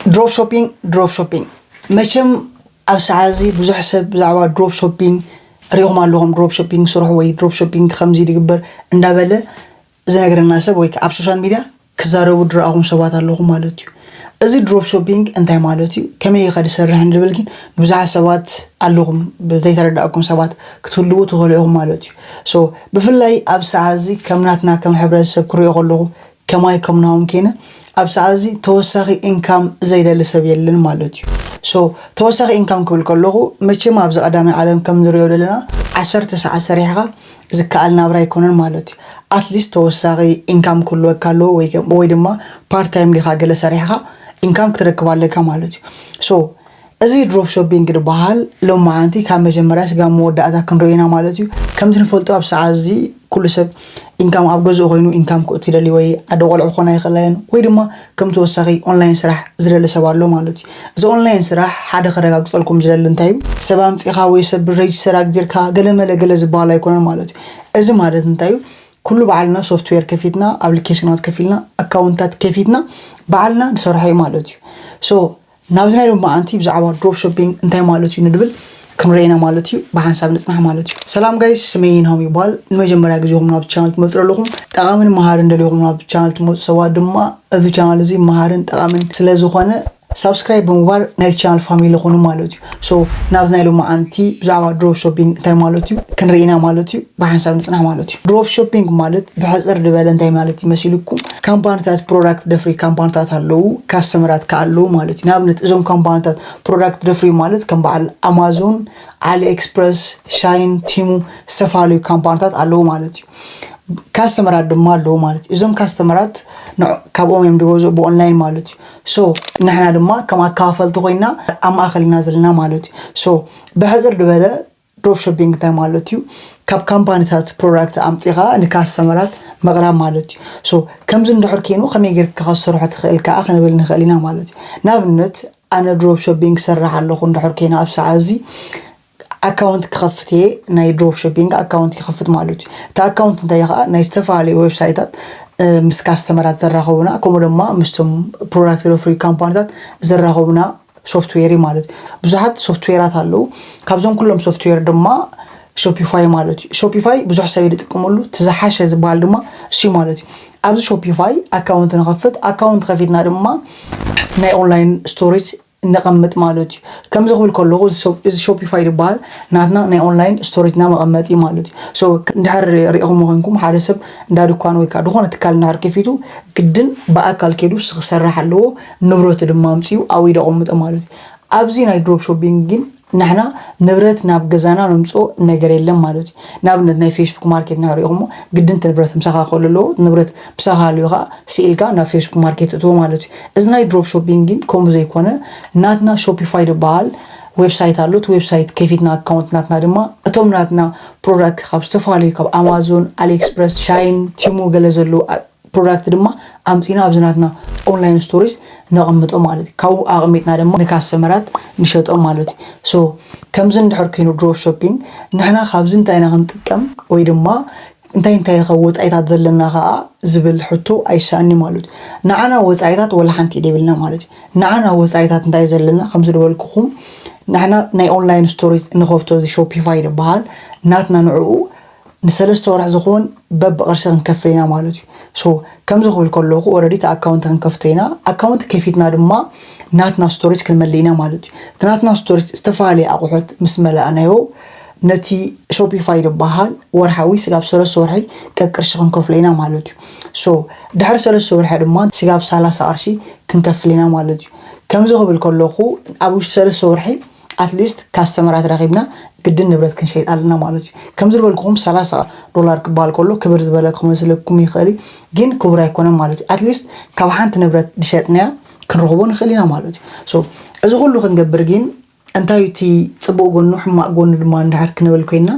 ድሮፕ ሾፒንግ ድሮፕ ሾፒንግ መቸም ኣብ ሰዓት እዚ ብዙሕ ሰብ ብዛዕባ ድሮፕ ሾፒንግ ሪኹም ኣለኹም። ድሮፕ ሾፒንግ ስርሑ ወይ ድሮፕ ሾፒንግ ከምዚ ድግበር እንዳበለ ዝነግረና ሰብ ወይ ኣብ ሶሻል ሚድያ ክዛረቡ ድረኣኹም ሰባት ኣለኹም ማለት እዩ። እዚ ድሮፕ ሾፒንግ እንታይ ማለት እዩ፣ ከመይ ከ ዝሰርሕ እንድብል ግን ብዙሓት ሰባት ኣለኹም ዘይተረዳእኩም ሰባት ክትህልዉ ትኽእሉ ኢኹም ማለት እዩ። ሶ ብፍላይ ኣብ ሰዓት እዚ ከም ናትና ከም ሕብረተሰብ ክሪኦ ከለኹ ከማይ ከም ናሆም ከይነ ኣብ ሰዓት እዚ ተወሳኺ ኢንካም ዘይደሊ ሰብ የለን ማለት እዩ። ሶ ተወሳኺ ኢንካም ክብል ከለኹ መቸም ኣብዚ ቀዳማይ ዓለም ከም ንሪኦ ዘለና ዓሰርተ ሰዓት ሰሪሕኻ ዝከኣል ናብራ ኣይኮነን ማለት እዩ። ኣትሊስት ተወሳኺ ኢንካም ክህልወካ ኣለዎ ወይ ወይ ድማ ፓርት ታይም ዲኻ ገለ ሰሪሕኻ ኢንካም ክትረክብ ኣለካ ማለት እዩ። ሶ እዚ ድሮፕ ሾፒንግ ዝበሃል ሎማዓንቲ ካብ መጀመርያ ስጋብ መወዳእታ ክንሪኦ ኢና ማለት እዩ። ከምቲ ንፈልጦ ኣብ ሰዓት እዚ ኩሉ ሰብ ኢንካም ኣብ ገዝኡ ኮይኑ ኢንካም ክእቱ ይደሊ ወይ ኣደ ቆልዑ ክኾና ይኽእላ እየን ወይ ድማ ከም ተወሳኺ ኦንላይን ስራሕ ዝደሊ ሰብ ኣሎ ማለት እዩ። እዚ ኦንላይን ስራሕ ሓደ ከረጋግፀልኩም ዝደሊ እንታይ እዩ፣ ሰብ ኣምፂኻ ወይ ሰብ ሬጅስተር ኣግቢርካ ገለመለ ገለ ዝበሃል ኣይኮነን ማለት እዩ። እዚ ማለት እንታይ እዩ፣ ኩሉ ባዕልና ሶፍትዌር ከፊትና ኣፕሊኬሽናት ከፊልና ኣካውንታት ከፊትና ባዕልና ንሰርሖ እዩ ማለት እዩ። ሶ ናብዚ ናይ ሎማዓንቲ ብዛዕባ ድሮፕ ሾፒንግ እንታይ ማለት እዩ ንድብል ክንሪኦ ኢና ማለት እዩ። ብሓንሳብ ንፅናሕ ማለት እዩ። ሰላም ጋይስ፣ ስመይ ናሆም ይበሃል። ንመጀመርያ ግዜኹም ናብ ቻናል ትመፁ ኣለኹም፣ ጠቓምን መሃርን ደሊኹም ናብ ቻናል ትመፁ ሰባት ድማ እዚ ቻናል እዚ መሃርን ጠቓምን ስለ ዝኾነ ሳብስክራይብ ብምግባር ናይቲ ቻናል ፋሚሊ ኹኑ ማለት እዩ። ሶ ናብዚ ናይ ሎማዓንቲ ብዛዕባ ድሮፕ ሾፒንግ እንታይ ማለት እዩ ክንርኢ ኢና ማለት እዩ። ብሓንሳብ ንፅናሕ ማለት እዩ። ድሮፕ ሾፒንግ ማለት ብሕፅር ዝበለ እንታይ ማለት ይመስልኩም? ካምፓኒታት ፕሮዳክት ደፍሪ ካምፓኒታት ኣለዉ፣ ካስተመራት ከኣ ኣለዉ ማለት እዩ። ንኣብነት እዞም ካምፓኒታት ፕሮዳክት ደፍሪ ማለት ከም በዓል ኣማዞን፣ ኣሊ ኤክስፕረስ፣ ሻይን፣ ቲሙ ዝተፈላለዩ ካምፓኒታት ኣለዉ ማለት እዩ። ካስተመራት ድማ ኣለዉ ማለት እዩ። እዞም ካስተመራት ንዕ- ካብኦም እዮም ዝገዝኡ ብኦንላይን ማለት እዩ። ሶ ንሕና ድማ ከም ኣከፋፈልቲ ኮይና ኣብ ማእኸል ኢና ዘለና ማለት እዩ። ሶ ብሕፅር ዝበለ ድሮፕ ሾፒንግ እንታይ ማለት እዩ? ካብ ካምፓኒታት ፕሮዳክት ኣምፂኻ ንካስተመራት ምቕራብ ማለት እዩ። ሶ ከምዚ እንድሕር ኮይኑ ከመይ ጌርካ ክትሰርሖ ትኽእል ከዓ ክንብል ንኽእል ኢና ማለት እዩ። ንኣብነት ኣነ ድሮፕ ሾፒንግ ክሰርሕ ኣለኹ እንድሕር ኮይነ ኣብ ሰዓት እዚ ኣካውንት ክኸፍት እየ፣ ናይ ድሮፕ ሾፒንግ ኣካውንት ይኸፍት ማለት እዩ። እቲ ኣካውንት እንታይ እዩ ከዓ ናይ ዝተፈላለዩ ዌብሳይታት ምስ ካስተመራት ዘራኸቡና ከምኡ ድማ ምስቶም ፕሮዳክት ደፍሪ ካምፓኒታት ዘራኸቡና ሶፍትዌር እዩ ማለት እዩ። ብዙሓት ሶፍትዌራት ኣለዉ። ካብዞም ኩሎም ሶፍትዌር ድማ ሾፒፋይ ማለት እዩ። ሾፒፋይ ብዙሕ ሰብ ዝጥቀመሉ እቲ ዝሓሸ ዝበሃል ድማ እሱ ማለት እዩ። ኣብዚ ሾፒፋይ ኣካውንት ንኸፍት፣ ኣካውንት ከፊትና ድማ ናይ ኦንላይን ስቶሬጅ ነቐምጥ ማለት እዩ። ከምዚ ክብል ከለኹ እዚ ሾ- እዚ ሾፒፋይ ዝበሃል ናትና ናይ ኦንላይን ስቶሬጅና መቐመጢ ማለት እዩ። ሶ እንድሕር ሪኢኹሞ ኮይንኩም ሓደ ሰብ እንዳ ድኳን ወይ ከዓ ዝኾነ ትካል እንድሕር ከፊቱ ግድን ብኣካል ከይዱ ክሰርሕ ኣለዎ። ንብረቱ ድማ ኣምፅኡ ኣብኡ ደቐምጦ ማለት እዩ። ኣብዚ ናይ ድሮፕ ሾፒንግ ግን ንሕና ንብረት ናብ ገዛና ነምፅኦ ነገር የለን ማለት እዩ። ንኣብነት ናይ ፌስቡክ ማርኬት ንሕሪእኹሞ ግድን እቲ ንብረት ምሳኻ ክህሉ ኣለዎ። ንብረት ምሳኻ ሃልዩ ከዓ ስኢልካ ናብ ፌስቡክ ማርኬት እትዎ ማለት እዩ። እዚ ናይ ድሮፕ ሾፒንግ ግን ከምኡ ዘይኮነ ናትና ሾፒፋይ ዝበሃል ዌብሳይት ኣሎ። እቲ ዌብሳይት ከፊትና ኣካውንት ናትና ድማ እቶም ናትና ፕሮዳክት ካብ ዝተፈላለዩ ካብ ኣማዞን፣ ኣሊኤክስፕረስ፣ ሻይን፣ ቲሙ ገለ ዘለዉ ፕሮዳክት ድማ ኣምፂና ኣብዚ ናትና ኦንላይን ስቶሬጅ ነቐምጦ ማለት እዩ። ካብኡ ኣቐሚጥና ድማ ንካስተመራት ንሸጦ ማለት እዩ። ሶ ከምዚ እንድሕር ኮይኑ ድሮፕ ሾፒንግ ንሕና ካብዚ እንታይ ኢና ክንጥቀም ወይ ድማ እንታይ እንታይ ከ ወፃኢታት ዘለና ከዓ ዝብል ሕቶ ኣይሰኣኒ ማለት እዩ። ንዓና ወፃኢታት ወላ ሓንቲ የብልና ማለት እዩ። ንዓና ወፃኢታት እንታይ ዘለና ከምዚ ዝበልኩኹም ንሕና ናይ ኦንላይን ስቶሬጅ ንኸፍቶ እዚ ሾፒፋይ ዝበሃል ናትና ንዕኡ ንሰለስተ ወርሒ ዝኾን በብቕርሺ ክንከፍል ኢና ማለት እዩ። ሶ ከምዚ ክብል ከለኹ ኦረዲ እቲ ኣካውንት ክንከፍቶ ኢና። ኣካውንት ከፊትና ድማ ናትና ስቶሬጅ ክንመልእ ኢና ማለት እዩ። እቲ ናትና ስቶሬጅ ዝተፈላለየ ኣቑሑት ምስ መላእናዮ ነቲ ሾፒፋይ ዝበሃል ወርሓዊ ስጋብ ሰለስተ ወርሒ ቀቅርሺ ክንከፍሎ ኢና ማለት እዩ። ሶ ድሕሪ ሰለስተ ወርሒ ድማ ስጋብ ሰላሳ ቅርሺ ክንከፍል ኢና ማለት እዩ። ከምዚ ክብል ከለኹ ኣብ ውሽጢ ሰለስተ ወርሒ ኣትሊስት ካስተመራት ረኺብና ግድን ንብረት ክንሸይጥ ኣለና ማለት እዩ። ከምዚ ዝበልኩኹም ሰላሳ ዶላር ክበሃል ከሎ ክብር ዝበለ ክመስለኩም ይኽእል እዩ፣ ግን ክቡር ኣይኮነን ማለት እዩ። ኣትሊስት ካብ ሓንቲ ንብረት ዝሸጥናያ ክንረኽቦ ንኽእል ኢና ማለት እዩ። ሶ እዚ ኩሉ ክንገብር ግን እንታይ እቲ ፅቡቅ ጎኑ ሕማቅ ጎኑ ድማ እንድሕር ክንብል ኮይና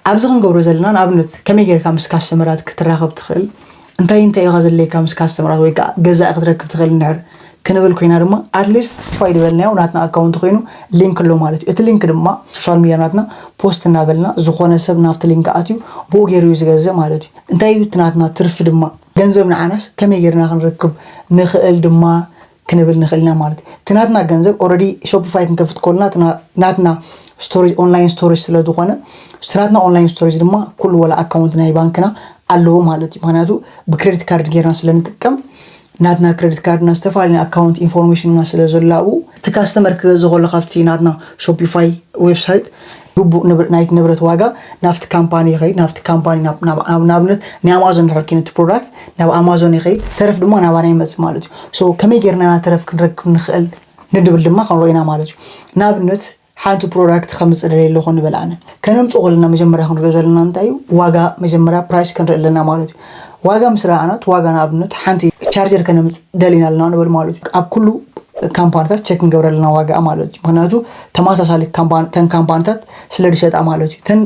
ኣብዚ ክንገብሮ ዘለና ንኣብነት ከመይ ጌርካ ምስ ካስተመራት ክትራኸብ ትኽእል እንታይ እንታይ ኢኻ ዘድልየካ ምስ ካስተመራት ወይ ከዓ ገዛኢ ክትረክብ ትኽእል እንድሕር ክንብል ኮይና ድማ ኣትሊስት ፋይ ዝበልናዮ ናትና ኣካውንት ኮይኑ ሊንክ ኣሎ ማለት እዩ። እቲ ሊንክ ድማ ሶሻል ሚድያ ናትና ፖስት እናበልና ዝኾነ ሰብ ናብቲ ሊንክ ኣትዩ ብኡ ገይሩ እዩ ዝገዝእ ማለት እዩ። እንታይ እዩ እቲ ናትና ትርፊ ድማ ገንዘብ ንዓናስ ከመይ ጌርና ክንረክብ ንኽእል ድማ ክንብል ንኽእል ኢና ማለት እዩ። እቲ ናትና ገንዘብ already Shopify ክንከፍት ከለና እቲ ና- ናትና storage online storage ስለ ዝኾነ እቲ ናትና online storage ድማ ኩሉ ወላ ኣካውንት ናይ ባንክና ኣለዎ ማለት እዩ። ምክንያቱ ብ credit card ጌርና ስለ ንጥቀም ናትና credit card ና ዝተፈላለዩ ኣካውንት ኢንፎርሜሽን ና ስለ ዘሎ ኣብኡ እቲ ካስተመር ክገዝእ ከሎ ካብቲ ናትና Shopify website ግቡእ ንብረ- ናይቲ ንብረት ዋጋ ናብቲ ካምፓኒ ይኸይድ ናብቲ ካምፓኒ ናብ- ናብ- ናብ- ንኣብነት ናይ ኣማዞን ድሕር ኪኑ እቲ product ናብ ኣማዞን ይኸይድ ተረፍ ድማ ናባና ይመፅእ ማለት እዩ። So ከመይ ጌርና ኢና ተረፍ ክንረክብ ንኽእል ንድብል ድማ ክንርኢ ኢና ማለት እዩ። ንኣብነት ሓንቲ product ከምፅእ ደልየ ኣለኹ ንበል ኣነ ከነምፅእ ከለና መጀመርያ ክንሪኦ ዘለና እንታይ እዩ ዋጋ መጀመርያ price ክንርኢ ኣለና ማለት እዩ። ዋጋ ምስ ረኣና እቲ ዋጋ ንኣብነት ሓንቲ charger ከነምፅእ ደሊና ኣለና ንበል ማለት እዩ። ኣብ ኩሉ ካምፓኒታት check ክንገብር ኣለና ዋጋ ማለት እዩ። ምክንያቱ ተመሳሳሊ ተን ካምፓኒታት ስለ ዝሸጣ ማለት እዩ። ተን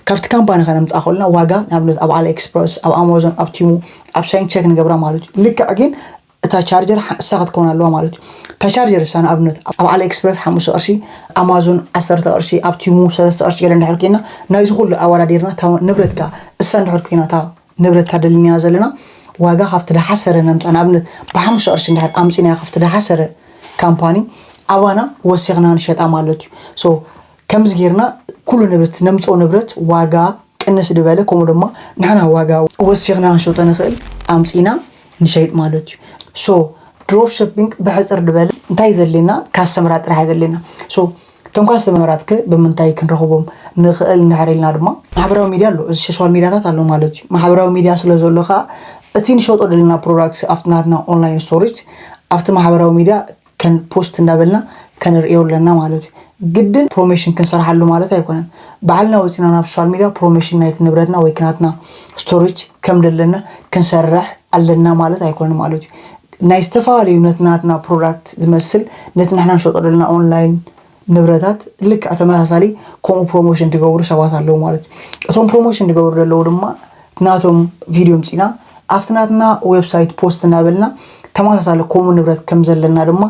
ካብቲ ካምፓኒ ከነምፅኣ ከለና ዋጋ ንኣብነት ኣብ AliExpress ኣብ Amazon ኣብ Temu ኣብ Shein check ንገብራ ማለት እዩ። ልክዕ ግን እታ charger እሳ ክትከውን ኣለዋ ማለት እዩ። እታ charger እሳ ንኣብነት ኣብ AliExpress ሓሙሽተ ቅርሺ Amazon ዓሰርተ ቅርሺ ኣብ Temu ሰለስተ ቅርሺ ገለ እንድሕር ኮይና ናይዚ ኩሉ ኣወዳዲርና እታ ንብረትካ እሳ እንድሕር ኮይና እታ ንብረትካ ደሊናያ ዘለና ዋጋ ካብቲ ደሓሰረ ነምፃ ንኣብነት ብሓሙሽተ ቅርሺ እንድሕር ኣምፂናያ ካብቲ ደሓሰረ ካምፓኒ ኣባና ወሲኽና ንሸጣ ማለት እዩ። So ከምዚ ጌርና ኩሉ ንብረት ነምፅኦ ንብረት ዋጋ ቅንስ ዝበለ ከምኡ ድማ ንሕና ዋጋ ወሲኽና ክንሸጦ ንኽእል ኣምፂና ንሸይጥ ማለት እዩ። So drop shipping ብሕፅር ዝበለ እንታይ ዘድልየና ካስተመራት ጥራሕ ዘድልየና። So እቶም ካስተመራት ከ ብምንታይ ክንረኽቦም ንኽእል እንድሕር ኢልና ድማ ማሕበራዊ ሚድያ ኣሎ። እዚ ሶሻል ሚድያታት ኣሎ ማለት እዩ። ማሕበራዊ ሚድያ ስለ ዘሎ ከዓ እቲ ንሸጦ ዘለና product ኣብቲ ናትና online storage ኣብቲ ማሕበራዊ ሚድያ ከን post እንዳበልና ከንርእዮ ኣለና ማለት እዩ። ግድን promotion ክንሰርሓሉ ማለት ኣይኮነን። ባዕልና ወፂና ናብ ሶሻል ሚድያ promotion ናይቲ ንብረትና ወይ ክናትና storage ከም ደለና ክንሰርሕ ኣለና ማለት ኣይኮነን ማለት እዩ። ናይ ዝተፈላለዩ ነቲ ናትና product ዝመስል ነቲ ንሕና ንሸጦ ዘለና online ንብረታት ልክዕ ተመሳሳሊ ከምኡ promotion ዝገብሩ ሰባት ኣለዉ ማለት እዩ። እቶም promotion ዝገብሩ ዘለዉ ድማ ናቶም ቪድዮ ምፂና ኣብቲ ናትና website post እናበልና ተመሳሳሊ ከምኡ ንብረት ከም ዘለና ድማ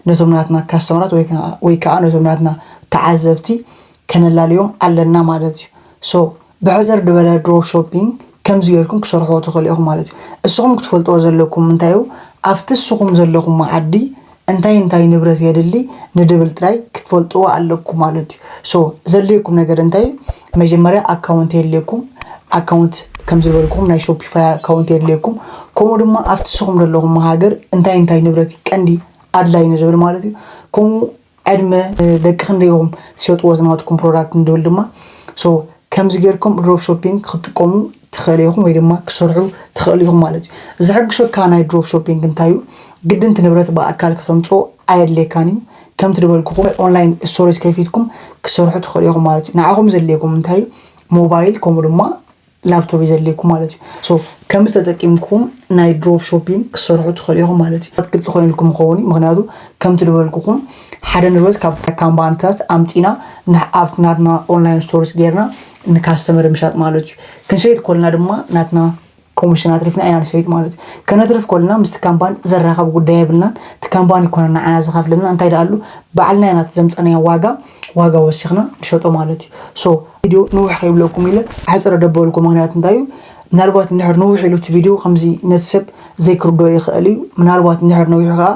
ነቶም ናትና ካስተመራት ወይ ከዓ ነቶም ናትና ተዓዘብቲ ከነላልዮም ኣለና ማለት እዩ። So ብሕፅር ዝበለ drop shipping ከምዚ ጌርኩም ክሰርሕዎ ትኽእሉ ኢኹም ማለት እዩ። እስኹም ክትፈልጥዎ ዘለኩም እንታይ እዩ ኣብቲ እስኹም ዘለኹም ዓዲ እንታይ እንታይ ንብረት የድሊ ንድብል ጥራይ ክትፈልጥዎ ኣለኩም ማለት እዩ። So ዘድልየኩም ነገር እንታይ እዩ? መጀመርያ ኣካውንት የድልየኩም። ኣካውንት ከም ዝበልኩም ናይ ሾፒፋይ ኣካውንት የድልየኩም። ከምኡ ድማ ኣብቲ ንስኹም ዘለኹም ሃገር እንታይ እንታይ ንብረት እዩ ቀንዲ ኣድላይ ንዝብል ማለት እዩ። ከምኡ ዕድመ ደቂ ክንደይ ኢኹም ትሸጥዎ ዝናትኩም ፕሮዳክት ንድብል ድማ so ከምዚ ጌርኩም ድሮፕ ሾፒንግ ክትጥቀሙ ትኽእሉ ኢኹም ወይ ድማ ክትሰርሑ ትኽእሉ ኢኹም ማለት እዩ። ዘሐግሸካ ናይ ድሮፕ ሾፒንግ እንታይ እዩ? ግድን እቲ ንብረት ብኣካል ከተምፅኦ ኣየድልየካን እዩ። ከምቲ ዝበልኩኹም ኦንላይን ስቶሬጅ ከፊትኩም ክትሰርሑ ትኽእሉ ኢኹም ማለት እዩ። ንዓኹም ዘድልየኩም እንታይ እዩ? ሞባይል ከምኡ ድማ ላፕቶፕ እዩ ዘድልየኩም ማለት እዩ። So ከምዚ ተጠቂምኩም ናይ ድሮፕ ሾፒንግ ክትሰርሑ ትኽእሉ ኢኹም ማለት እዩ። ግልፂ ኮይኑልኩም ይኸውን እዩ። ምክንያቱ ከምቲ ዝበልኩኹም ሓደ ንብረት ካብ ካምፓኒታት ኣምፂና ኣብቲ ናትና ኦንላይን ስቶሬጅ ጌርና ንካስተመር ምሻጥ ማለት እዩ። ክንሸይጥ ኮልና ድማ ናትና ኮሚሽን ኣትሪፍና ኢና ንሸይጥ ማለት እዩ። ከነትርፍ ኮልና ምስቲ ካምፓኒ ዘራኸብ ጉዳይ የብልናን። እቲ ካምፓኒ ይኮነ ንዓና ዝኸፍለና እንታይ ደኣሉ ባዕልና ኢና እቲ ዘምፀናዮ ዋጋ ዋጋ ወሲኽና ንሸጦ ማለት እዩ። So ቪድዮ ንውሕ ከይብለኩም ኢለ ኣሕፅረ ደበልኩ ምክንያት እንታይ እዩ? ምናልባት እንድሕር ንውሕ ኢሉ እቲ ቪድዮ ከምዚ ነቲ ሰብ ዘይክርዶ ይኽእል እዩ። ምናልባት እንድሕር ነዊሑ ከዓ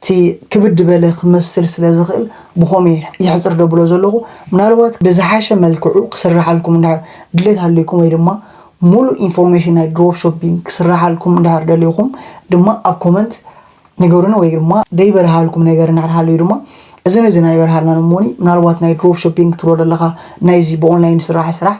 እቲ ክብድ በለ ክመስል ስለ ዝኽእል ብኸምኡ ይሕፅር ደብሎ ዘለኹ። ምናልባት ብዝሓሸ መልክዑ ክስርሓልኩም እንድሕር ድሌት ሃልይኩም ወይ ድማ ሙሉእ ኢንፎርሜሽን ናይ ድሮፕ ሾፒንግ ክስርሓልኩም እንድሕር ደሊኹም ድማ ኣብ ኮመንት ንገሩኒ ወይ ድማ ደይበርሃልኩም ነገር እንድሕር ሃልዩ ድማ እዝን እዝን ኣይበርሃልናን እሞኒ ምናልባት ናይ ድሮፕ ሾፒንግ ትብሎ ዘለኻ ናይዚ ብኦንላይን ስራሕ ስራሕ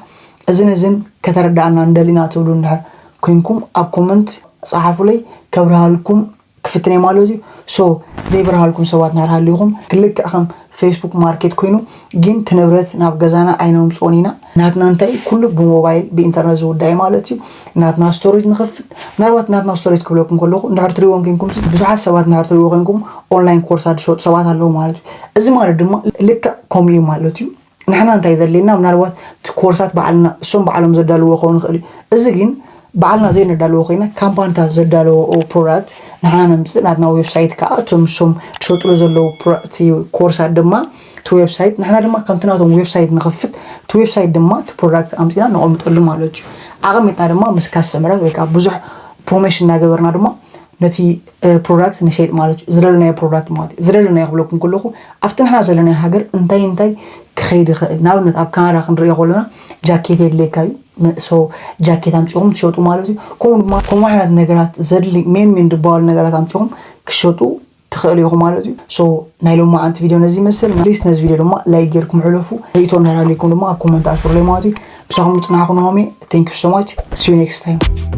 እዝን እዝን ከተረዳእና እንደሊና ትብሉ እንድሕር ኮይንኩም ኣብ ኮመንት ፀሓፉለይ ከብርሃልኩም ክፍትነ ማለት እዩ። So ዘይበርሃልኩም ሰባት እንድሕር ሃልዩኹም ክልክዕ ከም ፌስቡክ ማርኬት ኮይኑ ግን እቲ ንብረት ናብ ገዛና ኣይነምፅኦን ኢና። ናትና እንታይ ኩሉ ብሞባይል ብኢንተርነት ዝውዳእ ማለት እዩ። ናትና ስቶሬጅ ንኸፍት ምናልባት ናትና ስቶሬጅ ክብለኩም ከለኹ እንድሕር ትሪእዎም ኮንኩም ብዙሓት ሰባት እንድሕር ትሪእዎ ኮንኩም ኦንላይን ኮርሳት ዝሸጡ ሰባት ኣለዉ ማለት እዩ። እዚ ማለት ድማ ልክዕ ከምኡ እዩ ማለት እዩ። ንሕና እንታይ ዘድልየና ምናልባት እቲ ኮርሳት ባዕልና እሶም ባዕሎም ዘዳልዎ ክኸውን ይኽእል እዩ። እዚ ግን ባዕልና ዘይነዳልዎ ኮይና ካምፓኒታት ዘዳለዎ ፕሮዳክት ንሕና ነምፅእ ናትና ዌብሳይት ከዓ እቶም እሶም ዝሸጥሉ ዘለዉ ኮርሳት ድማ እቲ ዌብሳይት ንሕና ድማ ከምቲ ናቶም ዌብሳይት ንኸፍት እቲ ዌብሳይት ድማ እቲ ፕሮዳክት ኣምፂና ነቐምጠሉ ማለት እዩ። ኣቐሚጥና ድማ ምስ ካስተመራት ወይ ከዓ ብዙሕ ፕሮሞሽን እናገበርና ድማ ነቲ product ንሸይጥ ማለት እዩ። ዝደለናዮ product ማለት እዩ። ዝደለናዮ ክብለኩም ከለኹ ኣብቲ ንሕና ዘለና ሃገር እንታይ እንታይ ክኸይድ ይኽእል። ንኣብነት ኣብ ካናዳ ክንሪኦ ከለና ጃኬት የድልየካ እዩ። So ጃኬት ኣምፂኹም ትሸጡ ማለት እዩ። ከምኡ ድማ ከምኡ ዓይነት ነገራት ዘድሊ ሜን ሜን ዝበሃሉ ነገራት ኣምፂኹም ክሸጡ ትኽእሉ ኢኹም ማለት እዩ። So ናይ ሎማዓንቲ ቪድዮ ነዚ ይመስል። Please ነዚ ቪድዮ ድማ like ጌርኩም ሕለፉ። ርእቶ እንዳሃለኩም ድማ ኣብ comment ኣስፍሩለይ ማለት እዩ። ምሳኹም ዝፅናሕኩ ናሆሜ። Thank you so much. See you next time.